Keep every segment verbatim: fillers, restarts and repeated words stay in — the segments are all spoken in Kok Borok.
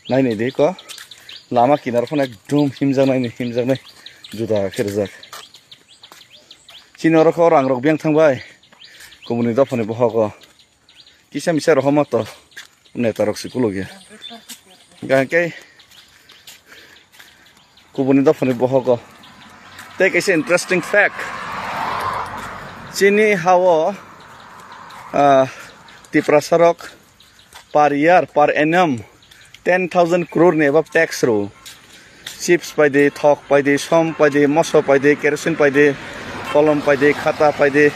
Naini di ko, lama kinar phano ekdum himjaknai ni himjaknai juda khe rijak. Chini oro khe o rang rok biyang thang bai, kubuni dophani bohogo kisa misa rohorma to neta rok si kulugya. Hingkhe kubuni dophani bohogo tei kaisa interesting fact, chini ha-o, ah, Tiprasa rok per year, per annum ten thousand crore ni above tax rw. Chips paidi, thok paidi, som paidi, moso paidi, kerosene paidi, kolom paidi, khata paidi,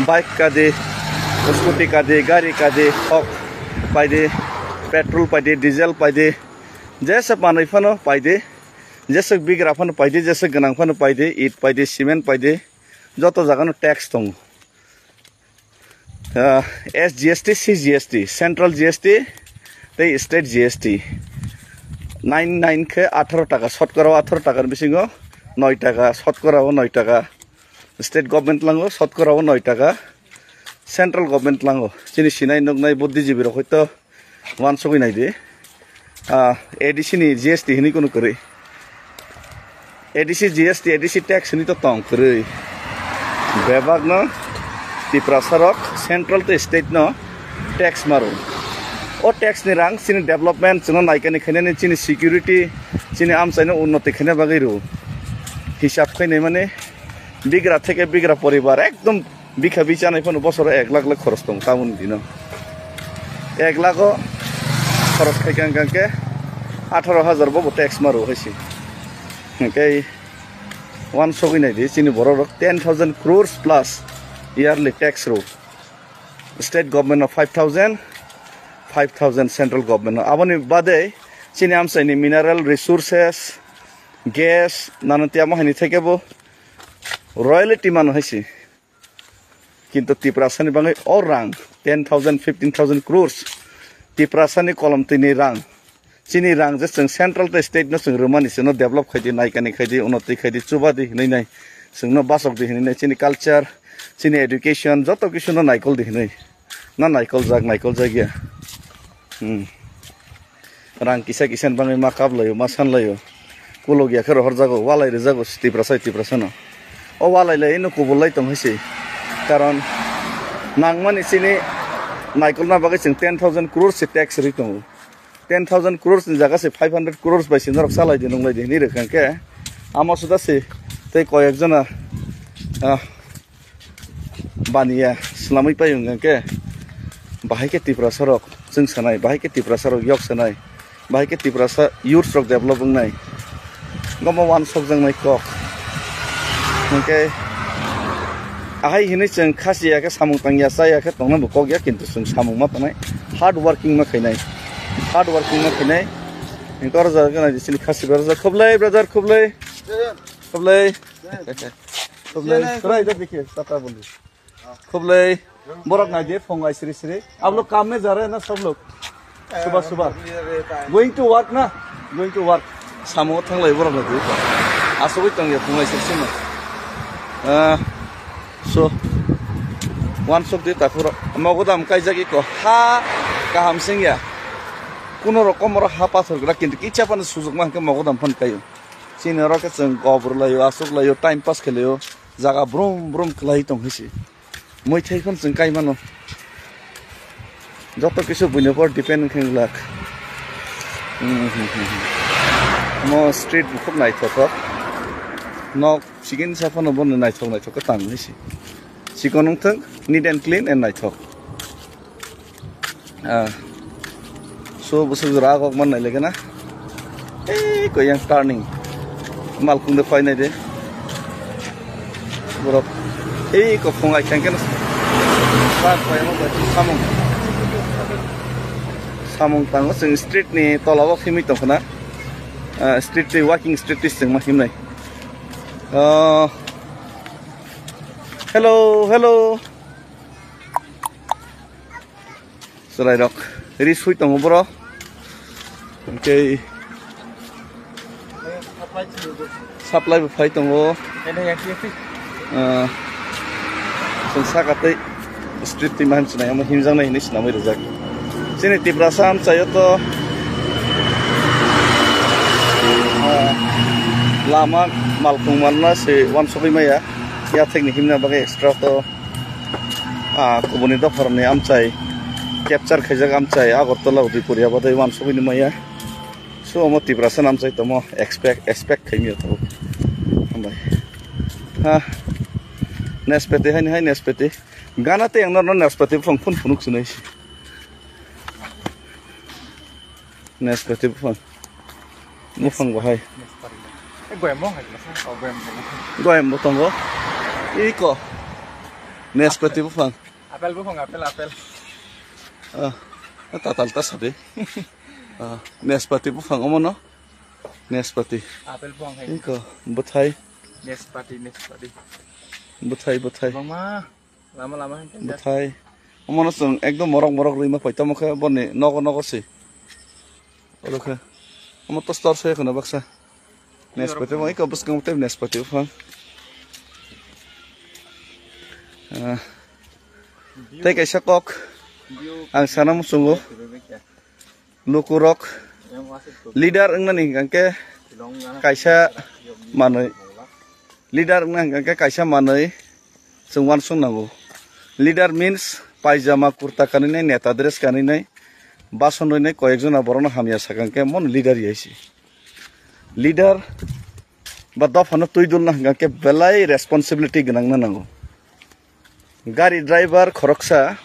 bike kadi, scooty kadi, gari kadi, thok paidi, petrol paidi, diesel paidi, jesa manwi phano paidi, jesa bigra phano paidi, jesa gwnang phano paidi, it paidi, cement paidi, joto jagano tax tongo. Ah, S G S T, C G S T, Central G S T tei State G S T. Nine nine khe atharo taka, sotkora o atharo takani bisingo noi taka, sotkora o noi taka State Government lango, sotkora o noi taka Central Government lango. Chini sinai nuknai buddhijibi rok hoito uansugwi naidi. Ah, A D C ni G S T hinwi kunu kwrwi. A D C G S T, A D C tax hinwi to tong kwrwi. Bebak no Tiprasa rok central tei state no tax maro. O tax ni rang chini development chwngno naikani khainani, chini security, chini amchaino unnoti khaina bagwi rw. Hisab khainai mani bigra theke bigra poribar ekdom bikha bichanai phano bosoro ek lakh lakh khoros tong tamoni dino. Ek lakh o khoros khaikha hwnkha khe atharo hajar bo bo tax maro hai se. Hwnkhe uansugwi naidi chini borok rok ten thousand crores plus yearly tax rw. State government no five thousand, five thousand central government no. Aboni bade chini amchaini mineral resources, gas, nana tiyama haini theke bo royalty mano hai se. Kintu Tiprasani bagwi o rang ten thousand, fifteen thousand crores Tiprasani kolomtwini rang. Chini rang je chwng central tei state no chwng rwmani, chwngno develop khaidi, naikani khaidi, unnoti khaidi, chubadi hinwi nai, chwngno bachokdi hinwi nai, chini culture, chini education, joto kisu no naikol di hinwi. Na naikol jak, naikol jak ya. Hmm. Rang kisa kisa ni bagwi ma kap laio, ma san laio. Kuluk ya khe rohor jago, walai rijak go Tiprasa, Tiprasa no. O walai lai no kubul lai tong hai se. Karon nangmani chini naikol na bagwi chwng ten thousand crores se tax ri tongo. Ten thousand crores ni jaga se five hundred crores bai se norok salai di nung lai di hinwi rwkha khe. Amo suda se tei koyek jona, ah, baniya swnamwi pai wngkha khe, bahai khe Tiprasa rok chwng sanai, bahai khe Tiprasa rok yok sanai, bahai khe Tiprasa youths rok develop wngnai, omo uansukjaknai kok. Hwnkhe ahai hinwi chwng khasiya khe, samung tangya chaya khe tongna bo kok ya, kintu chwng samung ma tongnai, hard working ma khainai, hard working ma khainai. Hwnkhe oro jaga nai chini khasi brother, khublai brother, khublai, khublai. Khublai. Khublai. Try to dikhe, tata boli. Khublai. Borok nai de, phung ai sri sri. Aap log kaam mein ja rahe hain na sab log? Subah subah. Going to work na? Going to work. Samo thanglai borok nai de. Asogoi tong ya phung ai sri sri no. Ah, so. Uansuk de takhuk rok. Mogodam kaijak iko. Ha kaham sing ya. Kuno rokom oro ha pathor gra kintu kicha phano sujukma hwnkhe mogodam phano kaio. Chini oro khe chwng gobor laio, aswk laio, time pass khe laio, jaga brum brum kwlai tong hai se. Muithai phano chwng kai mano. Joto kisu buini upor depend wngkhe glak. Hmm, hmm, hmm, hmm. Mo street bo khub naithothok. Nok chikon sa phano bono naithok naithok khe tang hai se. Chikon wngthok, neat and clean and naithok. Ah. So, bwswk jora agok man nai lege na. Ei, ko yang turning. Malkhung de phai nai de. Borok. Ei, ko phung ai kang keno. Ba, phai mo ba, samung. Samung tango, chwng street ni tola o himwi tong khna. Ah, street ni walking street ni chwng ma himnai. Ah. Hello, hello. Chwrairok ri sui tongo boro. Hwnkhe supply bo phai tongo. Ah, chwng saka tei street twi ma hwn chinai, omo himjaknai hinwi swnamwi rijak. Chini Tiprasa amchaio to Lama malkhung manna se wansugwi maya. Yathekni himna bagwi extra to, ah, kubuni dopharokni amchai capture khaijak amchai Agartala Udaipur ya badai wansugwini maya. So omo Tiprasa namchai tomo expect, expect khaimya to. Hambai. Ha. Nespeti haini hai nespeti. Gana te ang norno nespeti buphang phun phunuk sinai si. Nespeti buphang. Buphang bahai. Eh, goyam bo hai masa. Oh, goyam bo. Goyam bo tongo. Iko. Nespeti buphang. Apel buphang, apel, apel. Ah, tatal ta sadi. Ah, nespati buphang omo no. Nespati. Apel buphang hai. Iko, bwthai. Nespati, nespati. Bwthai, bwthai. Mama. Lama lama hai khe. Bwthai. Omono chwng ekdom morok morok rwima phai tamo khe boni nogo nogo se. Oro khe. Omo to store se kheno baksa. Nespati bo iko bwskango tei nespati buphang. Ah. Tei kaisa kok ang sana muchungo. Lukurok leader wngnani hingkha khe kaisa manwi, leader wngna hingkha khe kaisa manwi chwng uansuk nango. Leader means paijama kurta kanwi nai, neta dress kanwi nai, bason rwi nai, koyek jona borokno hamya sakha hingkhe mono leader ya se. Leader ba dophano twi dulna hingkha khe belai responsibility gwnangna nango. Gari driver khoroksa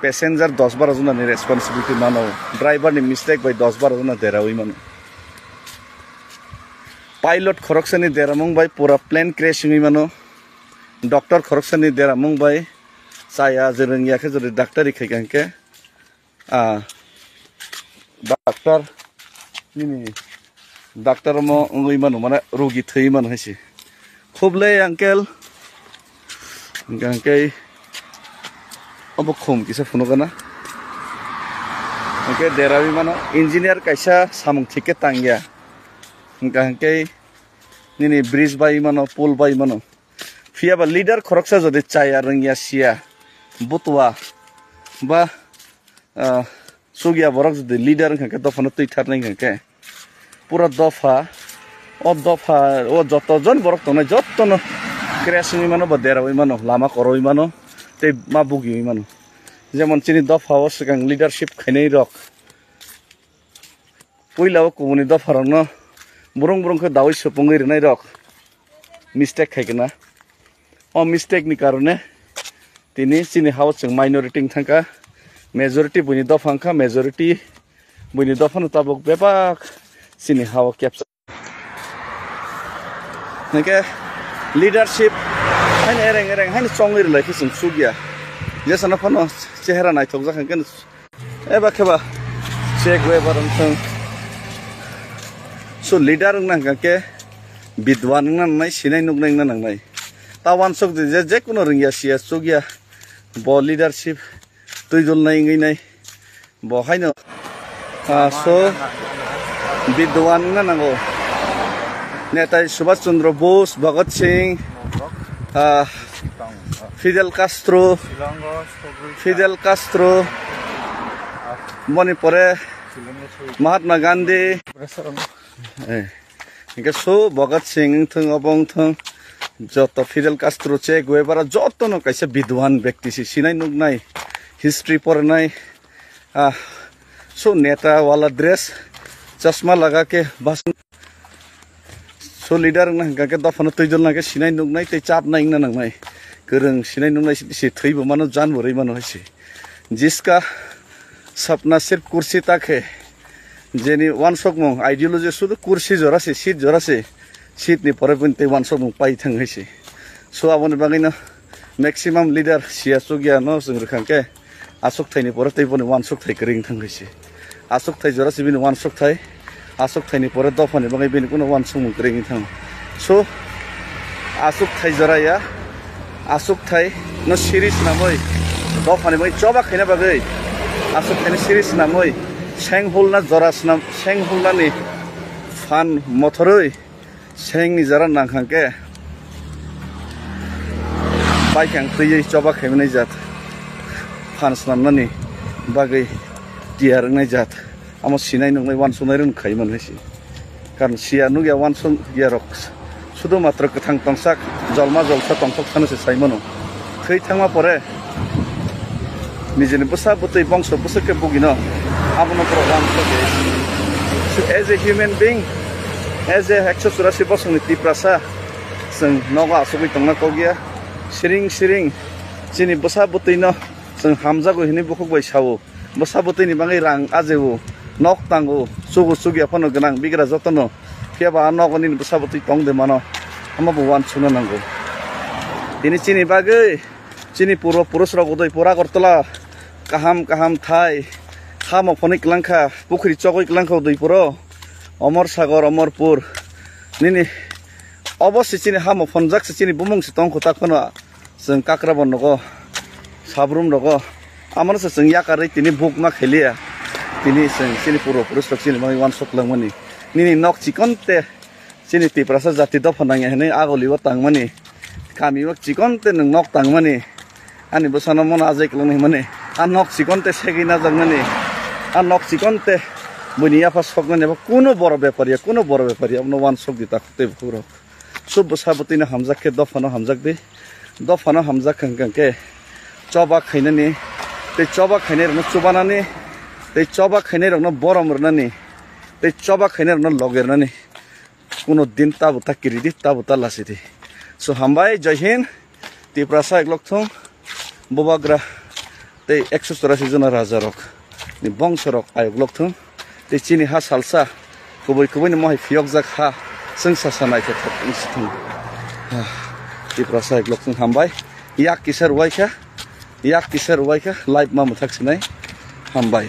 passenger dos baro jona ni responsibility mano, driver ni mistake bai dos baro jona deraui mano. Pilot khoroksani deramung bai pura plane crash wngwi mano. Doctor khoroksani deramung bai chaya je rwngya khe jodi daktari khai kha hwnkhe, ah, doctor nini doctor omo wngwi mano, mane rogi thwi mano hai se. Khublei uncle. Hingkha hingkhe obo khum kisa phunukgana. Hingkhe deraui mano engineer kaisa samung thik khe tangya. Hingkha hingkhe nini bridge bai mano, pool bai mano. Phiya ba leader khoroksa jodi chaya rwngya siya, butua ba, ah, chukya borok jodi leader wngkha khe dophano twi tharnai wngkha khe pura dopha, o dopha o joto jon borok tongnai jotono crash wngwi mano ba deraui mano, lama koroi mano tei ma bugiui mano. Jemon chini dopha o swkang leadership khainai rok puila o kubuni dopharokno burung burung khe daui supungwi rwnairok mistake khai khe na. O mistake ni karone tini chini ha-o chwng minority wng thangkha, majority buini dopha wngkha, majority buini dophano tabuk bebak chini ha-o kepsa. Hingkhe leadership haino ereng ereng haino chongwi rwlai khe chwng chukya. Jesano phano chehera naithokjak hingkhe eba khe ba Che Guevara wng thung. So leader wngna hingkha khe bidwan wngna nangnai, sinai nuknai wngna nangnai. Ta uansuk je, je, jekuno rwngya siya chukya bo leadership twi dulnai wngwi nai. Bo haino, ah, so bidwan wngna nango. Netai Subhash Chandra Bose, Bhagat Singh, ah, Fidel Castro, Fidel Castro, boni pore Mahatma Gandhi. Eh, hingke so Bhagat Singh wngthung, obo wngthung, joto Fidel Castro, Che Guevara, jotono kaisa bidwan bekti se, sinai nuknai, history porinai, ah, so neta wala dress, chasma laga ke bas. So leader wngna hingka khe dophano twi dulna khe sinai nuknai tei chapnai wngna nangnai. Kwrwng sinai nuknai se thwibo mano, janbo rwi mano hai se. Jiska sapna sirf kursi tak hai. Jeni uansukmung ideology sudu kursi jora se, seat jora se. Seat ni pore bini tei uansukmung pai thang hai se. So aboni bagwi no maximum leader siya chukya no chwng rwkha khe. Aswk thaini pore tei boni uansuk thai kwrwi wng thang hai se. Aswk thai jora se bini uansuk thai. Aswk thaini pore dophani bagwi bini kuno uansukmung kwrwi wng thang. So, aswk thai jora ya, aswk thai no siri swnamwi dophani bagwi choba khaina bagwi aswk thaini siri swnamwi seng hulna jora swnam, seng hulnani phan mothorwi sengni jora nangkha khe baikang twiwi choba khaimani jat phan swnamnani bagwi tiyar wngnai jat. Amo sinai nuknai uansuknai rwng khai manwi se. Karon siya nukya, uansuk ya rok sudu matro kwthang tongsak, jolma jolsa tongthok sano se sai mano. Thwi thangma pore nijini bwsa bwtwi bongso bwswk khe bugino, abono borok uansuk ya. So, as a human being, as a ekso churasi bosongni Tiprasa, chwng nogo asugwi tongna kok ya. Siring siring chini bwsa bwtwino chwng hamjago hinwi bukhuk bai sao. Bwsa bwtwini bagwi rang ajeo, nok tango, chugo chugya phano gwnang bigra jotono. Phiya ba a nogo nini bwsa bwtwi tong de mano, amo bo uansukna nango. Tini chini bagwi, chini purbo purusrok udoi pura Agartala kaham kaham thai, ha mophono kwlangkha, pukhri chogwi kwlangkha udoi puro, Omor Sagar, Omorpur. Nini obo se chini ha mophonjak se chini bumung se tongkho tak phano. Chwng kakrabo nogo, sabrum rogo, amano se chwng yakarwi tini buk ma khailiya. Tini chwng chini purbo purusrok chini bagwi uansuk langmani. Nini nok chikon te chini Tiprasa jati dopha nangya hinwi agolibo tangmani. Kamio chikon te nwng nok tangmani. Ani bwsano mono ajai kwlwng hinmani. A nok chikon te segwi najaknani. A nok chikon te buini yapha soknani abo kuno boro bepariya, kuno boro bepariya abono uansuk di takhuk tei bukhukrok. Sub bwsa bwtwino hamjak khe dophano hamjak di. Dophano hamjak kha hwnkhe choba khainani, tei choba khainairokno chubanani, tei choba khainairokno borom rwnani, tei choba khainairokno loge rwnani. Kuno din tabo ta kiri di, tabo ta lasi di. So hambai, Jai Hind. Tiprasa ekloktwng, Bubagra tei ekso churasi jona rajarok ni bongsorok ayokloktwng tei chini ha salsa kubui kubui ni mohai phiyokjak ha chwng sasa naithothok wng si thung. Ah, Tiprasa ekloktwng hambai, yak kisa ruwai kha, yak kisa ruwai kha, live ma mwthak sinai hambai.